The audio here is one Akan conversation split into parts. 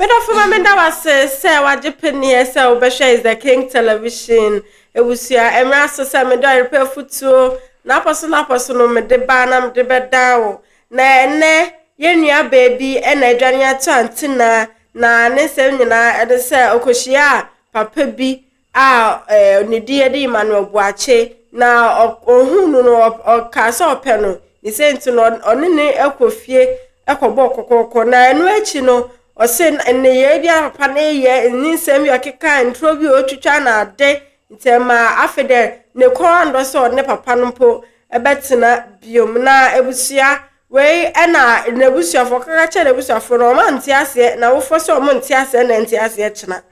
Me dɔfo ma meda wo ase sɛ wagye peneɛ sɛ wobɛhwɛ Is the King Television abusua. Ɛmmra so sɛ mede ɔyerepɛ afutuo n'apɔ so n'apɔ so no mede ba na mede bɛdan wo. Na ɛnnɛ yɛn nua baa bi na adwane ato antenna na ne nsɛm nyinaa ɛne sɛ ɔkɔhyiaa papa bi a ne din de Emmanuel Boakye, na ɔhuu no no, ɔkaa sɛ ɔpɛ no. Ne sɛ nti no, ɔne ne kɔ fie kɔbɔɔ kɔkɔɔkɔ. Na ɛno akyi no, ɔse nneyɛe bi a papa no yɛ, ne nsɛm bi a ɔkeka, ntoro bi a ɔtwitwa na ade. Nti ɛmaa afei dɛ ne kɔn andɔ sɛ ɔne papa no mpo bɛtena biom. Na abusua, wei na n'abusuafoɔ, ɔkaka kyerɛɛ n'abusuafoɔ no, wɔante aseɛ, n'awofoɔ sɛ wɔnte aseɛ na ɛnte aseɛ kyena.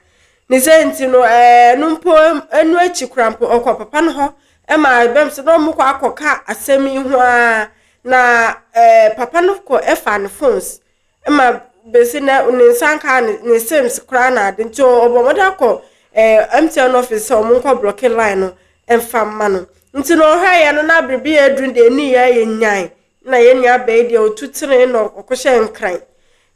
Ne sɛ nti no, ɛno mpo ɛno akyi koraa mpo ɔkɔ papa no hɔ ma ɛbɛm sɛ na wɔn kɔ akɔka asɛm yi ho ara na ɛɛ papa no kɔ ɛfa ne phones ma bɛsi na ne nsa nka ne ne sims koraa na ade nti ɔbɔ mmɔden akɔ ɛɛ MTN office sɛ wɔn nkɔ blocking line no mfa mma no nti na ɔhwɛeɛ no na biribi yɛ aduru deɛ ani yɛ yɛ nyan na yɛn nua bɛyi deɛ ɔtu tene na ɔkɔhyɛ nkran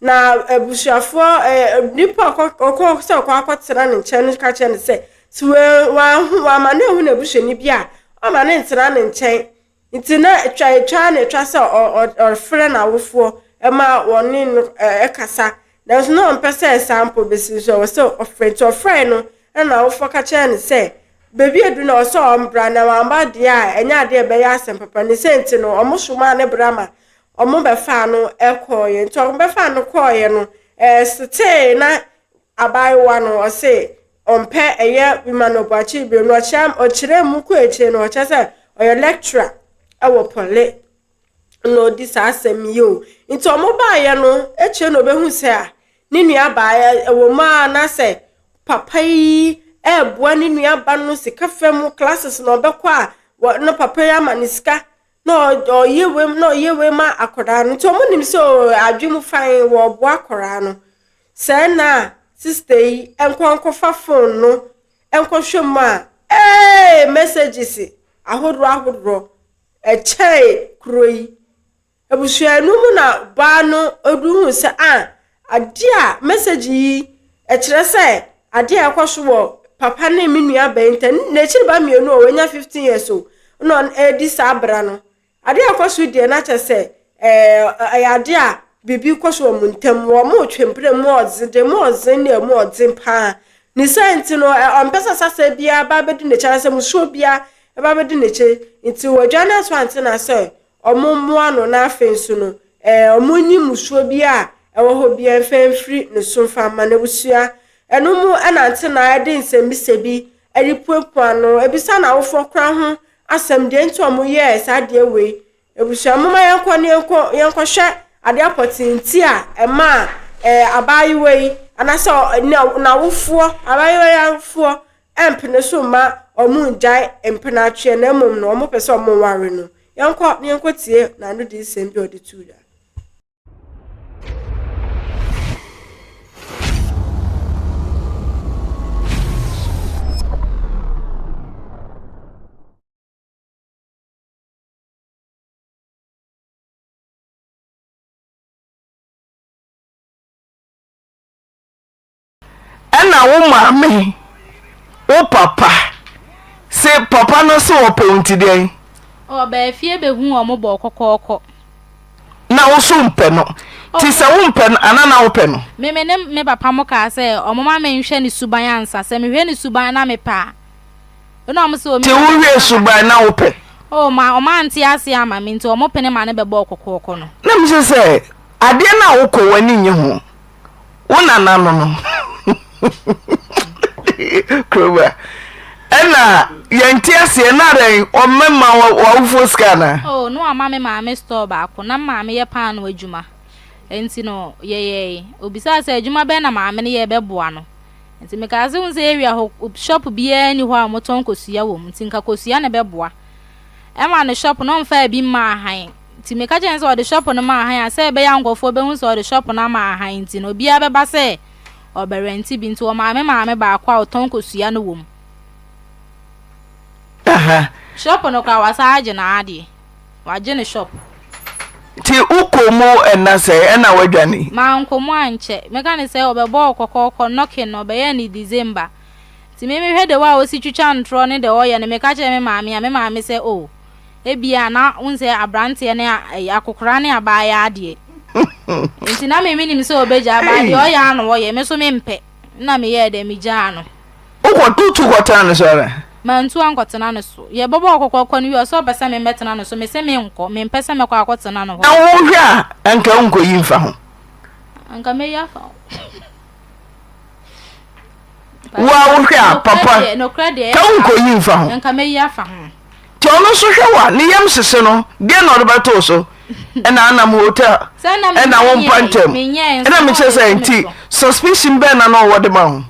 Na abusuafoɔ ɛɛ nipa a ɔkɔ sɛ ɔkɔ akɔtena ne nkyɛn no ka kyerɛ no sɛ, sɛ wanhu wamma no anhu n'abusuani bi a, ɔmma no ntena ne nkyɛn. Nti na twa etwa na etwa sɛ ɔfrɛ n'awofoɔ ma wɔne no kasa. Nanso na ɔmpɛ sɛ saa mpo bɛsi nso ɛwɔ sɛ ɔfrɛ. Nti ɔfrɛe no na n'awofoɔ ka kyerɛɛ no sɛ baabi aduru no ɛwɔ sɛ ɔmbra na wamba deɛ a ɛnyɛ adeɛ a ɛbɛyɛ asɛm papa. Ne sɛ nti no wɔsomaa ne bra ma Wɔbɛfaa no kɔeɛ. Nti wɔbɛfaa no kɔeɛ no, ɛsetee na abaayewa no ɔse ɔmpɛ ɛyɛ Emmanuel Boakye bio no ɔkyerɛ ɔkyerɛ mu kɔ akyire no ɔkyerɛ sɛ ɔyɛ lecturer ɛwɔ Pɔle na ɔdi saa asɛm yi o. Nti wɔn baeɛ no akyire na ɔbɛhu sɛ a ne nua baa ɛwɔ mu a na sɛ papa yi ɛɛboa ne nua ba no sika fam classes na ɔbɛkɔ a wɔ na papa yi ama ne sika na ɔyɛ wei na ɔyɛ wei ma akwadaa no nti wɔn nim sɛ oo adwe mu fan wɔreboa akwadaa no sɛɛ na sista yi nkɔ nkɔfa phone no nkɔhwɛ mu a ee messages ahodoɔ ahodoɔ ɛkyɛe kuro yi. Abusua no mu na baa no du hu sɛ ah adeɛ a message yi ɛkyerɛ sɛ adeɛ a ɛkɔ so wɔ papa ne me nua baa yi ntam n'akyiri ba mmienu a wɔanya 15 years o na ɛredi saa bra no adeɛ a ɛkɔ so deɛ na kyerɛ sɛ ɛɛ ɛyɛ adeɛ a biribi kɔ so wɔ wɔn ntam wɔn retwe mpena mu ɔdze deɛ mu ɔdze ne mu ɔdze paa ne saa nti no ɔmpɛ sɛ sasa biara ba bɛdi n'akyi anaasɛ musuo biara ba bɛdi n'akyi nti wɔadwane ato antena sɛ wɔmmoa no na afei nso no, wɔnyi mmusuo bi a ɛwɔ hɔ biara mfa mfiri ne so mfa mma n'abusua. Ɛno mu na Ntenaa de nsɛmmisa bi repuapua ano, ɛbisa n'awofoɔ koraa ho asɛm, deɛ nti a wɔyɛɛ saa adeɛ wei. Abusua, momma yɛnkɔ na yɛnkɔ yɛnkɔhwɛ adeɛ pɔtee nti a ɛmaa abaayewa yi anaasɛ n'awofoɔ, abaayewa yi awofoɔ mpene so mma wɔnngyae mpenatweɛ na mmom no wɔpɛ sɛ wɔware no. Yɛnkɔ na yɛnkɔtie n'anodisɛm bi a ɔde too dwa. Ɛna wo maame, wo papa se papa no se ɔpɛ wo nti deɛn? Ɔbaa fie bɛhuu ɔmo bɔɔ kɔkɔɔkɔ. Na wo so mpɛ no? Nti sɛ wo mpɛ no anaa na wo pɛ no? Me me ne me papa mo kaa sɛ ɔmo ma me nhwɛ ne suban ansa, sɛ mehwɛ ne suban na mepɛ a, ɛna ɔmo se o me Nti wo hwɛɛ suban na wo pɛ? Oh ma ɔmo ante aseɛ ama me nti ɔmo pene ma no bɛbɔɔ kɔkɔɔkɔ no. Na me se sɛ adeɛ no a wokɔ w'ani nnye ho. Wo nana no no kurowura ɛna yɛnte aseɛ na dɛn ɔmɛma w'awofoɔ sika anaa. Oh no ama me maame store baako na maame yɛ paano adwuma nti no yɛyɛe obisaa sɛ adwuma bɛn na maame no yɛ bɛboa no nti mekaa sɛ wohu sɛ area hɔ shop biara nni hɔ a wɔtɔn kosua wɔ mu nti nka kosua na ɛbɛboa ɛma no shop no ɔmfaa bi mmaa han Nti meka kyerɛɛ no sɛ ɔde shop no ma ahan a, sɛ ɛbɛyɛ a nkurɔfoɔ bɛhu sɛ ɔde shop no ama ahan nti no, obiara bɛba sɛ ɔrebɛrɛnte bi. Nti wɔmaa me maame baako a ɔtɔn kosua no wɔ mu. Shop no koraa, wasan agye n'adeɛ. Wagye ne shop. Nti wokɔ mu ɛna sɛn ɛna woadwane? Mankɔ mu ankyɛ. Mɛka no sɛ ɔbɛbɔɔ kɔkɔɔkɔ, knocking no, ɔbɛyɛɛ no December. Nti me mehwɛ the way a ɔsi twitwa ntorɔ ne deɛ ɔyɛ no, meka kyerɛ me maame a, me maame sɛ oh, ebia na wohu sɛ abranteɛ ne akokora ne abaayaa deɛ. Nti na me menim sɛ ɔbɛgyaa, but deɛ ɔyɛ ara na ɔyɛ, me nso mempɛ. Nna meyɛɛ dɛn? Migyaa no. Wokɔ wotu kɔtenaa ne so ara? Mantu ankɔtena ne so. Yɛbɔbɔɔ kɔkɔɔkɔ no wie, ɔse ɔpɛ sɛ memmɛtena ne so. Mese menkɔ, mempɛ sɛ mɛkɔ akɔtena ne hɔ. Na wohwɛ a, anka wonkɔyi mfa ho? Anka mɛyi afa ho. Wo a wohwɛ a, papa, ka wonkɔyi mfa ho? Anka mɛyi afa ho. Nti ɔno nso hwɛ wo a, ne yam hyehye no, deɛn na ɔde bɛto wo so? Ɛna anam hotel, ɛna wo mpa ntɛm. Ɛna mekyerɛ sɛ nti suspicion bɛn na na ɔwɔ de ma wo?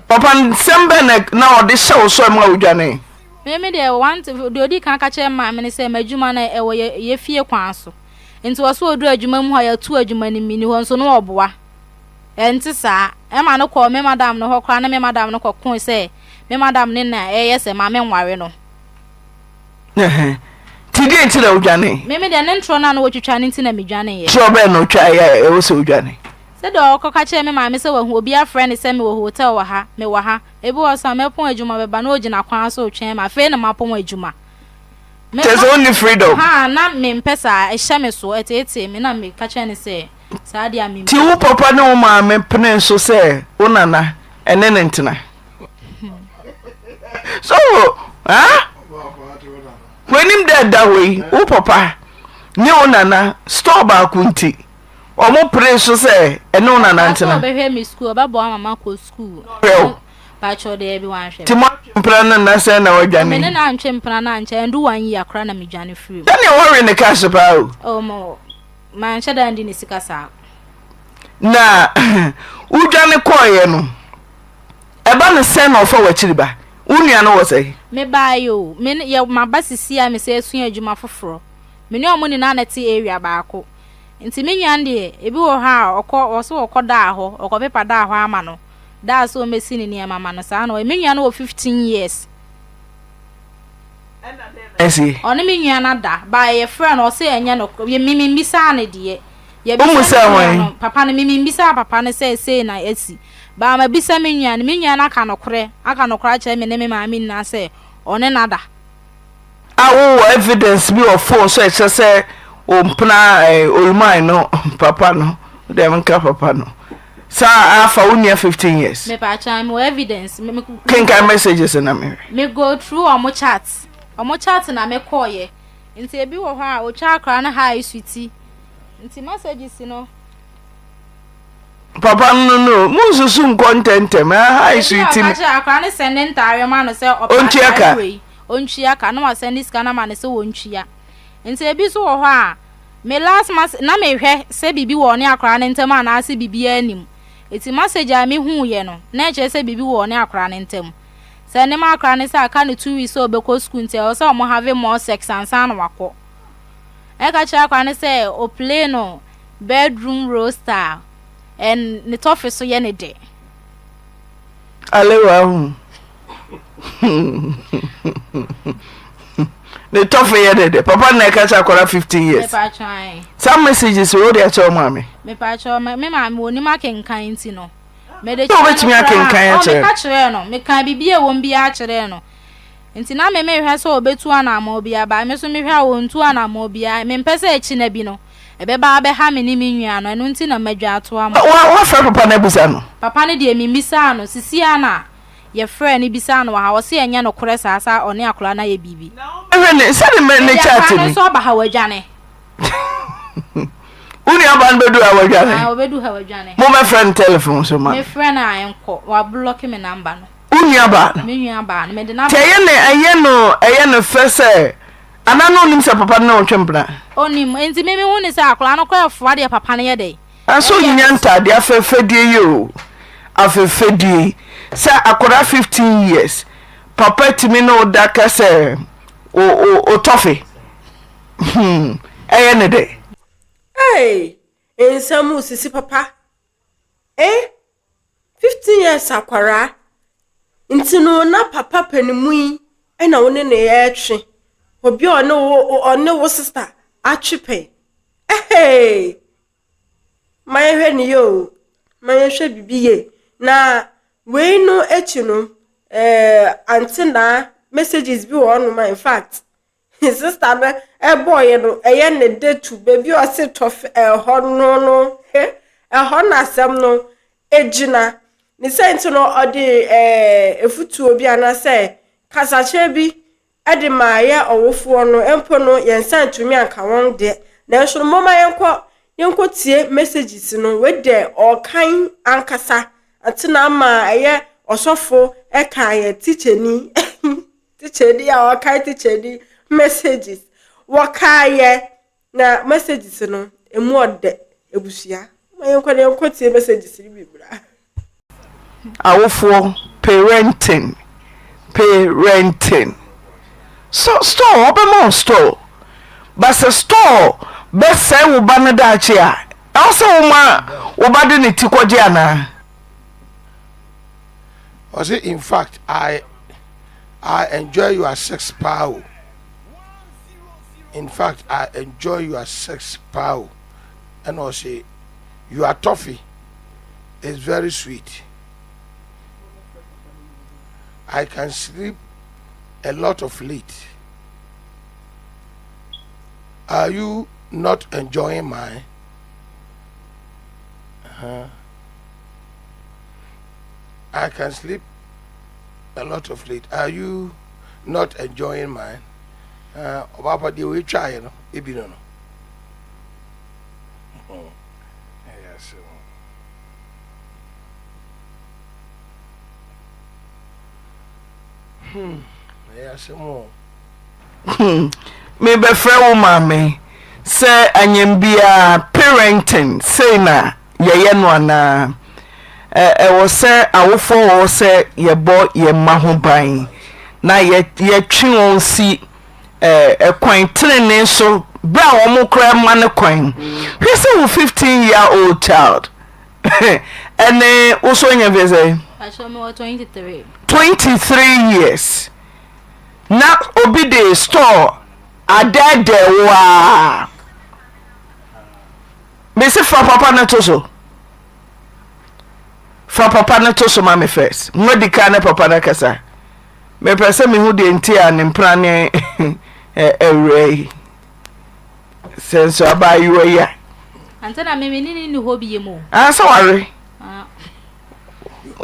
Papa nsɛm bɛn na na ɔde hyɛ wo so ɛma wodwane? Me me deɛ one deɛ odi kan ka kyerɛ maame ne sɛ m'adwuma no ɛwɔ yɛ yɛ fie kwan so. Nti ɔso oduru adwuma mu hɔ a yɛtu adwuma no mini hɔ nso no ɔboa. Ɛnte saa. Ɛma no kɔɔ me madam no hɔ koraa ne me madam no kɔkoe sɛ me madam no na ɛyɛ sɛ ma menware no. Nti deɛ nti na wodwanee? Me me deɛ ne ntorɔ no a na wɔtwitwa no nti na medwaneeɛ. Torɔ bɛn na ɔtwaeɛ a ɛwɔ sɛ wodwane? Sɛdeɛ ɔkɔka kyerɛɛ me maame sɛ wahu obi afrɛ no sɛ mewɔ hotel wɔ ha, mewɔ ha. Ebi wɔ hɔ nso a mɛpɔn adwuma bɛba na ɔgyina kwan so retwɛn me, afei na mapɔn adwuma. Kyerɛ sɛ wonni freedom. Haa, na mempɛ saa, ɛhyɛ me so, ɛteetee me na meka kyerɛɛ no sɛ saa deɛ a mempɛ. Nti wo papa ne wo maame penee so sɛ wo nana ne no ntena? So ah? W'anim dɛ ɛda hɔ yi, wo papa ne wo nana store baako nti wɔn pere so sɛ ɛne wo nana ntena. Ɔbɛhwɛ me sukuu, ɔbɛboa ma makɔ sukuu. Ɔhwɛ wo. Pakyɛw daabi wanhwɛ me. Nti moatwe mpena no nna sɛn na wadwane? Me ne no antwe mpena no ankyɛ, ɛndu one year koraa na medwane firii mu. Sɛdeɛ wɔwe ne cash paa o. Oh mo, manhyɛ da andi ne sika saa. Na wodwane kɔeɛ no, ɛba no sɛn na ɔfa w'akyiri ba? Wo nua no wɔ sɛn? Mebaeɛ o, me ne, yɛ, maba sisi a mesɛ asua adwuma foforɔ. Me ne ɔmo nyinaa na ɛte area baako. Nti me nua no deɛ, ebi wɔ hɔ a ɔkɔ, ɔse ɔkɔ daa hɔ, ɔkɔ pepa daa hɔ ama no. Daa sɛ ɔmmɛsi ne nneɛma ma no, saa na ɔyɛ. Me nua no wɔ 15 years. Ɔne me nua no ada, but yɛfrɛɛ no, ɔse ɛnyɛ nokorɛ. Me memmisaa no deɛ. Yɛbisa me nua no, papa no, me memmisaa papa no sɛ sei na asi. But mabisa me nua no, me nua no aka nokorɛ, aka nokorɛ akyerɛ me ne me maame nyinaa sɛ ɔne no ada. A wowɔ evidence bi wɔ phone so a ɛkyerɛ sɛ wo mpena eh, Oluman no papa no, deɛ menka papa no, saa afa wo nua 15 years. Mepaakyɛw, mewɔ evidence. Me, me, Kenkan messages na mehwɛ. Me go through ɔmo chat. Ɔmo chat na me kɔɔyɛ. Nti ebi wɔ hɔ a, otwa akora no hi sweetie. Nti messages no. Papa no no, monsusu nkɔ ntɛntɛm. Ah, hi sweetie. Ebi a ɔka kyerɛ akora no sɛnde ntaare ma no sɛ ɔpɛ ataare wei. Ɔntua ka na wasɛnde sika no ama no sɛ wɔntua. Nti ebi nso wɔ hɔ a, me last message, na mehwɛ sɛ biribi wɔ ɔne akwadaa no ntam anaasɛ biribiara nnim. Nti message a mehuiɛ no, na ɛkyerɛ sɛ biribi wɔ ɔne akwadaa no ntam. Sɛnde ma akwadaa no sɛ aka no 2 weeks sɛ ɔbɛkɔ school nti ɛwɔ sɛ wɔn have more sex ansa na wakɔ. Ɛka kyerɛ akwadaa no sɛ ɔplay no bedroom role style and ne tɔfe so yɛ ne dɛ. Alewa ho. Ne tɔfe yɛ dɛdɛ. Papa na ɛka kyerɛ akwadaa 15 years. Saa messages wo de akyerɛ wo maame. Mepakyɛw me maame onim akenkan nti no. Mede kyerɛ wobɛtumi akenkan akyerɛ. Meka kyerɛɛ no. Meka biribi a ɛwɔ mu biara kyerɛɛ no. Nti na me mehwɛ sɛ ɔbɛtu anammɔn biara but me nso mehwɛ a ɔntu anammɔn biara. Mempɛ sɛ akyi na bi no ɛbɛba abɛha me ne me nua no ɛno nti na madwa ato ama. Woafrɛ papa no abisa no? Papa no deɛ memmisaa no. Sisi ara na Yɛfrɛɛ no bisaa no wɔ ha, ɔse ɛnyɛ nokorɛ saa sɛ ɔne akwadaa no ayɛ biribi. Hwɛ ne sɛde mɛ ne Ɛde chat akwadaa no ni. nso aba ha wadwane. Wo nua ba no bɛdu ha wadwane. Ah, ɔbɛdu ha wadwane. Mo mɛfrɛ no telephone so ma. Mefrɛ no a ɛnkɔ, wablɔke me number no. Wo nua baa no. Me nua baa no, mede number. Nti ɛyɛ ne ɛyɛ no ɛyɛ no fɛ sɛ anaa na onim sɛ papa no ne wo twe mpena? Onim, nti me mehu ne sɛ akwadaa no koraa ɛfoa deɛ papa no yɛ dɛn. Nanso Ɛyɛ nya ntade afɛfɛdeɛ yi o, afɛfɛdeɛ yi. Sɛ akwadaa 15 years, papa tumi ne wo da ka sɛ o o o tɔfe. Hmm, ɛyɛ ne dɛ. Hey! Nsɛm resisi papa. Eh! 15 years akwaraa. Nti no na papa panimu yi na wo ne no retwe. Obi a ɔne wo ɔne wo sister atwe pɛn. Ɛhee! Ma yɛnhwɛ no yie o, ma yɛnhwɛ biribi yie. Na wei no akyi no, eh, Aunty Naa messages bi wɔ hɔnom a in fact, sister no ɛbɔɔyɛ no, ɛyɛ ne de to baabi a ɔse tɔf ɛhɔ no no, ɛhɔ na asɛm no gyina. Ne sɛ nti no, ɔde eh, afutuo bi anaasɛ kasakyerɛ bi de maa yɛ ɔwofoɔ no mpo no yɛn nsa antumi anka wɔn deɛ nanso no momma yɛnkɔ yɛnkɔ tie messages no wei deɛ ɔrekan ankasa ante na ama ɛyɛ ɔsɔfo ɛka yɛ tikyani tikyani a ɔrekan tikyani messages wɔkaa yɛ Na messages no emu ɔdɛ abusua ma yɛnkɔ na yɛnkɔ tie messages no bi mmra. Awofoɔ parenting parenting so store ɔbɛma wo store but sɛ store bɛsɛe wo ba no daakye a ɛwɔ sɛ woma wo ba de ne ti kɔgye anaa. Ɔse in fact I I enjoy your sex paa o. In fact I enjoy your sex paa o ɛna ɔse your toffee is very sweet I can sleep a lot of late are you not enjoying mine uh-huh. I can sleep a lot of late are you not enjoying mine Ɔbaa pa deɛ wei twaeɛ no ebi no no. Ɛyɛ asɛm. Hmm, ɛyɛ asɛm o. Hmm, mebɛfrɛ wo maame sɛ anyam biara parenting sei na yɛyɛ no anaa? Ɛwɔ sɛ awofoɔ wɔ hɔ sɛ yɛbɔ yɛn mma ho ban na yɛtwe wɔn si kwan tenenee so berɛ a wɔn koraa mma no kwan. Hwɛ sɛ wo 15 year old child ɛne wo so anya mfeɛ sɛ? 23 years na obi de store adɛɛdɛɛ wo a Mese fa papa no to so. Fa papa no to so ma me first. Moadi kan ne papa no akasa. Mepɛ sɛ mehu deɛ nti a ne mpena ne awura yi. Sɛ nso abaayewa yi a. Ante na me ne ne ni hɔ bie mu. Ah, sɛ ware. Ah.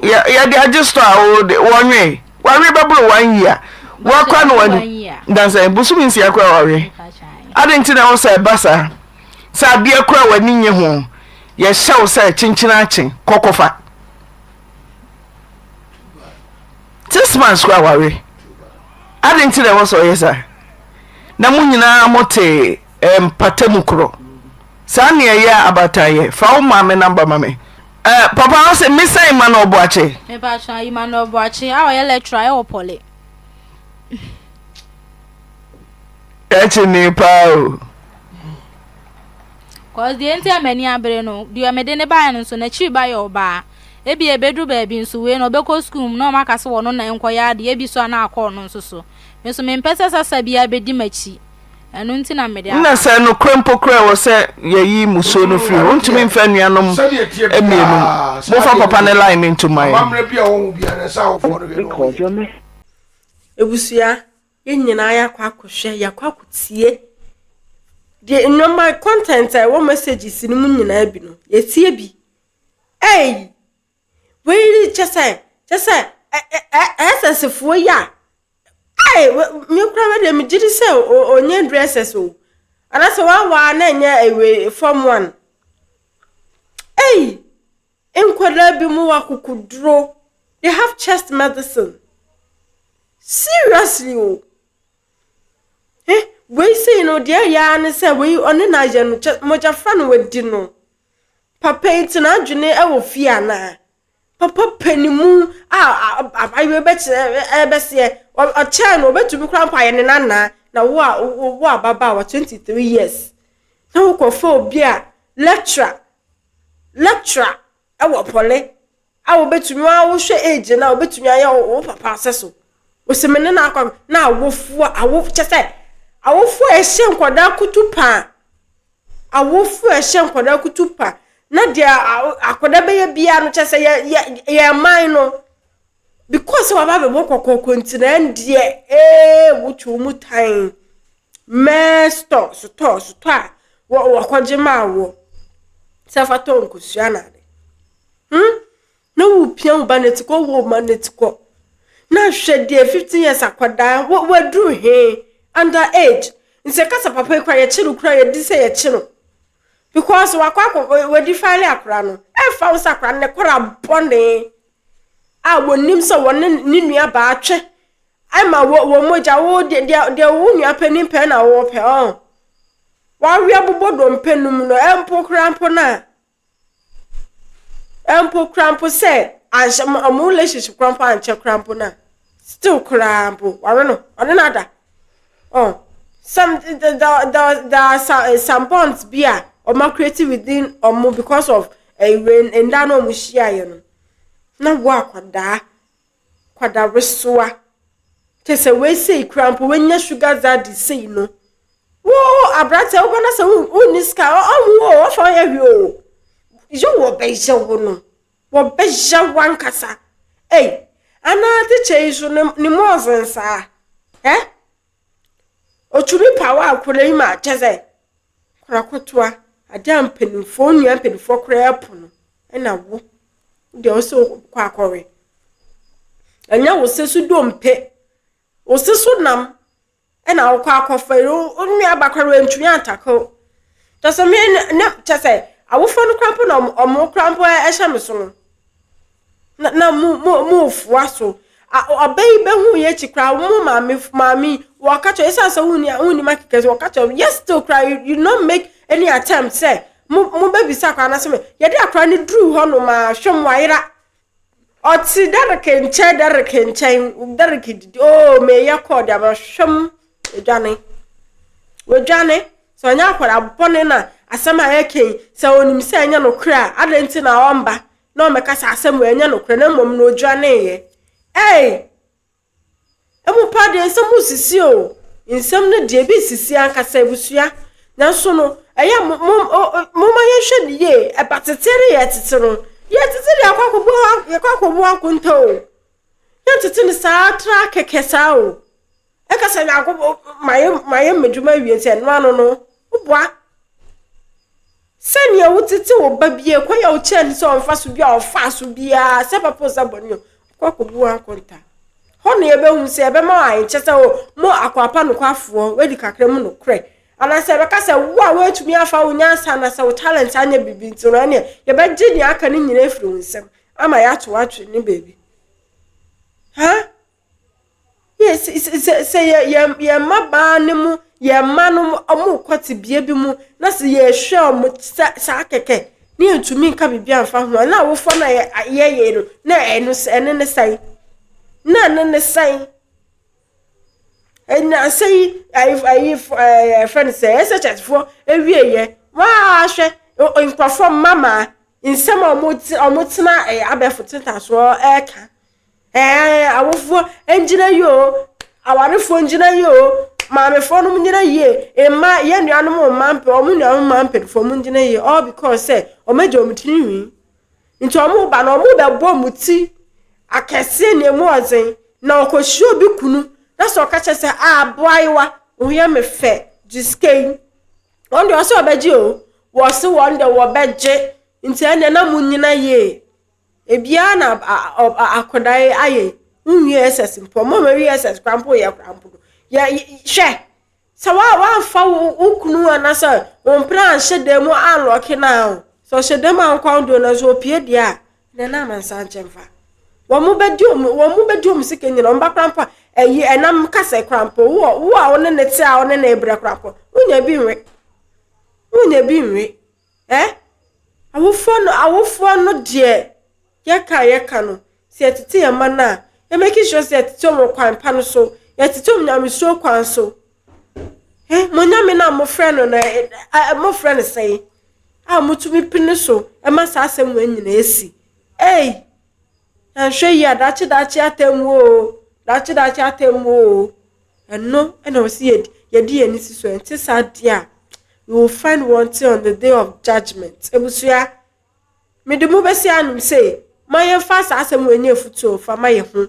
Yɛde agye store a wɔnwe. Ware bɛboro one year. Wakɔ no wani. Dansa bosomi nsia koraa ware. Ade nti na ɛwɔ sɛ ɛba saa. Sɛ adeɛ koraa w'ani nnye ho, yɛhyɛ wo sɛ kyenkyene akye, kɔ kɔfa. Six months koraa ware. Ade nti na ɛwɔ sɛ ɔyɛ saa. Na mo nyinaa mo te eh, mpata mu korɔ. Saa nea ɛyɛ abatan yɛ. Fa wo maame namba ma me. Eh, papa wo se mesa Emmanuel Boakye. Mepa Emmanuel Boakye a ɔyɛ lecturer ɛwɔ Pɔle. Ɛkye nee paa o. Cause deɛ nti a m'ani abere no, deɛ mede no baeɛ no nso n'akyiri ba yɛ ɔbaa. Ebia ɛbɛduru baabi nso wei no ɔbɛkɔ sukuu mu na wɔaka sɛ ɔno na ɛnkɔyɛ adeɛ, ebi nso a na akɔ ɔno nso so. Me nso mempɛ sɛ sasa biara bɛdi m'akyi. Ɛno nti na mede aba. Nna sɛ nokorɛ mpo koraa ɛwɔ sɛ yɛyi mmusuo no firi hɔ. Wontumi mfa anuanom mmienu. Momfa papa no line no nto ma yɛn. Abusua, Yɛn nyinaa yɛakɔ akɔhwɛ, yɛakɔ akɔtie deɛ nneɛma content a ɛwɔ messages no mu nyinaa bi no, yɛtie bi. Ei! Wei kyɛ sɛ, kyɛ sɛ ɛ ɛ ɛ SS foɔ yi a, ei me koraa wei deɛ megye di sɛ ɔnyɛ nduru SS o. Anaasɛ wawaa na ɛnyɛ wei form one. Ei! Nkwadaa bi mu wɔ akokoduro, they have chest medicine. Seriously o. Eh, wei sei no deɛ ɛyɛ ara ne sɛ wei ɔne no ayɛ no kyɛ mogyafra no wadi no. Papa yi nti n'adwene wɔ fie anaa? Papa panimu a abayewa bɛkyerɛ ɛbɛseɛ ɔkyɛn no ɔbɛtumi koraa mpo ayɛ ne nana na wo a wo ababaawa 23 years na wokɔfa obi a lecturer lecturer wɔ pɔle a wobɛtumi a wohwɛ age no a wobɛtumi ayɛ wo papa sɛ so wosɛ me ne no akɔ na awofoɔ awo kyɛ sɛ awofoɔ a ɛhyɛ nkwadaa kutu paa. Awofo a ɛhyɛ nkwadaa kutu pa na deɛ akwadaa bɛyɛ biara no kyɛ sɛ yɛ yɛ yɛn man no because sɛ waba abɛbɔ kɔkɔɔkɔ nti na ɛndeɛ ee wotwe wo mu tan mɛɛ stɔ sotɔ sotɔ a wɔ wɔkɔgye maa wɔ sɛ fa tɔ nkosua na ade hmm na wopia wo ba no ti kɔ wo ma no ti kɔ na hwɛ deɛ 15 years akwadaa waduru he under age nti ɛka sɛ papa yi kora yɛkye no kora yɛdi sɛ yɛkye no because wakɔ akɔ wadi file akora no ɛmfa wo sɛ akora no ne kora bɔne a wɔnim sɛ wɔne ne nua baa twe ɛma wɔ wɔ mogya wo deɛ deɛ deɛ wo nua panin pɛ na wɔpɛ ɔn wawe abobɔ dompe no mu no ɛmpo kora mpo no a Mpo koraa mpo sɛ anhyɛ mo ɔmo relationship koraa mpo ankyɛ koraa mpo no a, still koraa mpo ware no, ɔne no ada. Oh, some there, there, there are some, eh, some bonds bi a ɔmo create within ɔmo because of eh, when nda no ɔmo hyiaeɛ no. Na wo akwadaa, akwadaa wesoa. Kyɛ sɛ wei sei koraa mpo wanya sugar daddy sei no. Wo aberanteɛ wobɛ na sɛ wonni sika ɔnwo o ɔfa ɔyɛ hwee o yɛ wɔbɛyɛ wo no wɔbɛyɛ wo ankasa ei anaa tikya yi so ne ne mu ɔzen saa ɛ otumi pa wo akora yi ma kyɛ sɛ kora kotoa adeɛ a mpanimfoɔ nua mpanimfoɔ koraa ɛpo no ɛna wo deɛ ɔsɛ kɔ akɔwe ɛnyɛ wo se so dompe wo se so nam ɛna wokɔ akɔfa yi wo nua ba koraa wantumi antako kyɛ sɛ me ne kyɛ sɛ awofoɔ no koraa mpo na ɔmo koraa mpo ɛhyɛ me so no na na mo mo mo foa so ɔbɛ yi bɛhu yɛ akyi koraa mo maame maame wɔka kyerɛ ɛsiane sɛ wonni wonni ma kɛkɛ sɛ wɔka kyerɛ yes still koraa you you not make any attempt sɛ mo mo bɛbisa koraa na sɛ yɛde akora no duru hɔ nom a hwɛ mo ayera Ɔtse Derek nkyɛn Derek nkyɛn Derek didi oh meyɛ kɔɔ de ama hwɛm odwane odwane sɛ ɔnyɛ akwadaa bɔne na asɛm a ɛka yi sɛ onim sɛ ɛnyɛ nokorɛ a adɛn nti na ɔmba na ɔmmɛka sɛ asɛm wɔ ɛnyɛ nokorɛ na mmom no odwaneeɛ ei Emu paa deɛ nsɛm resisi o. Nsɛm no deɛ ebi resisi ankasa abusua. Nanso no, ɛyɛ mo mo momma yɛnhwɛ no yie. Ɛba tete ne yɛtete no. Yɛtete deɛ akɔ akɔbu yɛkɔ akɔbu akonta o. Yɛntete no saa tra kɛkɛ saa o. Ɛka sɛ Nyankopɔn mayɛ mayɛ m'adwuma awie nti ɛno ano no, woboa. Sɛnea wotete wo ba bi, kwan a wokyerɛ no sɛ ɔmfa so bi a ɔfaa so biara, sɛ papa o sɛ bɔne o, kɔ akɔbu wɔn akonta. Hɔ na yɛbɛhu sɛ yɛbɛma wɔn ahenkyɛ sɛ o, mo akwapa nokwafoɔ, woadi kakra mu nokorɛ. Anaasɛ yɛbɛka sɛ wo a woantumi amfa wo nyansa anaasɛ wo talent anyɛ biribi nti no, ɛneɛ yɛbɛgye nea aka no nyinaa afiri wo nsam ama yɛato wo atwene ne baabi. Ha? Yɛ sɛ sɛ sɛ yɛ yɛ yɛn mmabaa no mu yɛn mma no wɔrekɔ tebea bi mu na sɛ yɛhwɛ wɔn sɛ saa kɛkɛ ne yɛntumi nka biribi amfa ho a na awofoɔ no a yɛyɛ no na ɛno ɛne ne sɛn na ɛne ne sɛn nnansa yi ayi ayi ɛɛ yɛfrɛ no sɛ SHS foɔ awieɛ wɔahwɛ nkurɔfoɔ mmamaa nsɛm a wɔtena abɛɛfo tentasoɔ ɛreka. Ɛɛ awofoɔ ngyina yie oo, awarefoɔ ngyina yie oo, maamefoɔ nom ngyina yie, mma yɛn nuanom mma mpɛ wɔn nuanom mma mpanimfoɔ wɔn ngyina yie all because sɛ wɔn agya wɔn tiri nwi. Nti wɔn ba no wɔn bɛbɔ wɔn ti akɛseɛ na emu ɔdzen na ɔkɔhyia obi kunu na sɛ ɔka kyerɛ sɛ ah aboayewa wo ho yɛ me fɛ gye sika yi. Wɔn deɛ ɔsɛ ɔbɛgye o, wɔse wɔn deɛ wɔbɛgye nti ɛnneɛ na mo nyina yie. Ebiara na akwadaa yi ayɛ yi, wonwie SS mpo, ɔmo a wɔawie SS koraa mpo yɛ koraa mpo no, yɛ hwɛ sɛ woamfa wo wo kunu anaasɛ wo mpena anhyɛ dan mu anlɔke no a o, sɛ ɔhyɛ dan mu a nkwa wo deɛ nanso opie deɛ a, ɛnɛ na amansan nkyɛn fa. Wɔn bɛdi wɔn wɔn bɛdi wɔn sika nyina, wɔn ba koraa mpo a ɛyi ɛnam kasa koraa mpo, wo wo a wo ne ne te a wo ne ne brɛ koraa mpo, wonya bi nwe, wonya bi nwe. Eh? Awofoɔ no, awofoɔ no deɛ yɛka a yɛka no, sɛ yɛtete yɛn mma no a, yɛ make sure sɛ yɛtete wɔn wɔ kwan pa no so, yɛtete wɔn nyamesuro kwan so. Eh, mo nyame no a mofrɛ no no, eh, eh, mofrɛ no sɛn? A motumi pene so ma saa asɛm wei nyinaa si. Ei, anhwɛ yie a daakye daakye atemmuo o, daakye daakye atemmuo o. Ɛno na ɛwɔ sɛ yɛde yɛn ani si so. Ɛnte saa deɛ a, You will find wanting on the day of judgement. Abusua, mede mo bɛsi anom sei, ma yɛmfa saa asɛm wei nyɛ afutuo fa ma yɛn ho.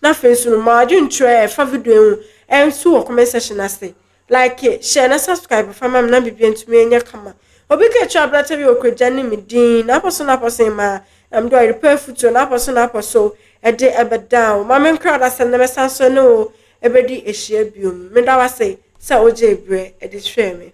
Na afei nso no, ma w'adwenkyerɛ a ɛfa video yi ho nso wɔ comment section ase. Like, share na subscribe fa ma me na biribiara ntumi nyɛ kama. Obi ka kyerɛ aberante bi wɔ Kuragya ne me din, n'apɔ so n'apɔ so mmaa, na mede ɔyere afutuo n'apɔ so n'apɔ so de ɛbɛdan wo. Ma me nkra dasɛm na mɛsan so ne wo ɛbɛdi ahyia biom. Meda wo ase sɛ wogyee berɛ de hwɛɛ me.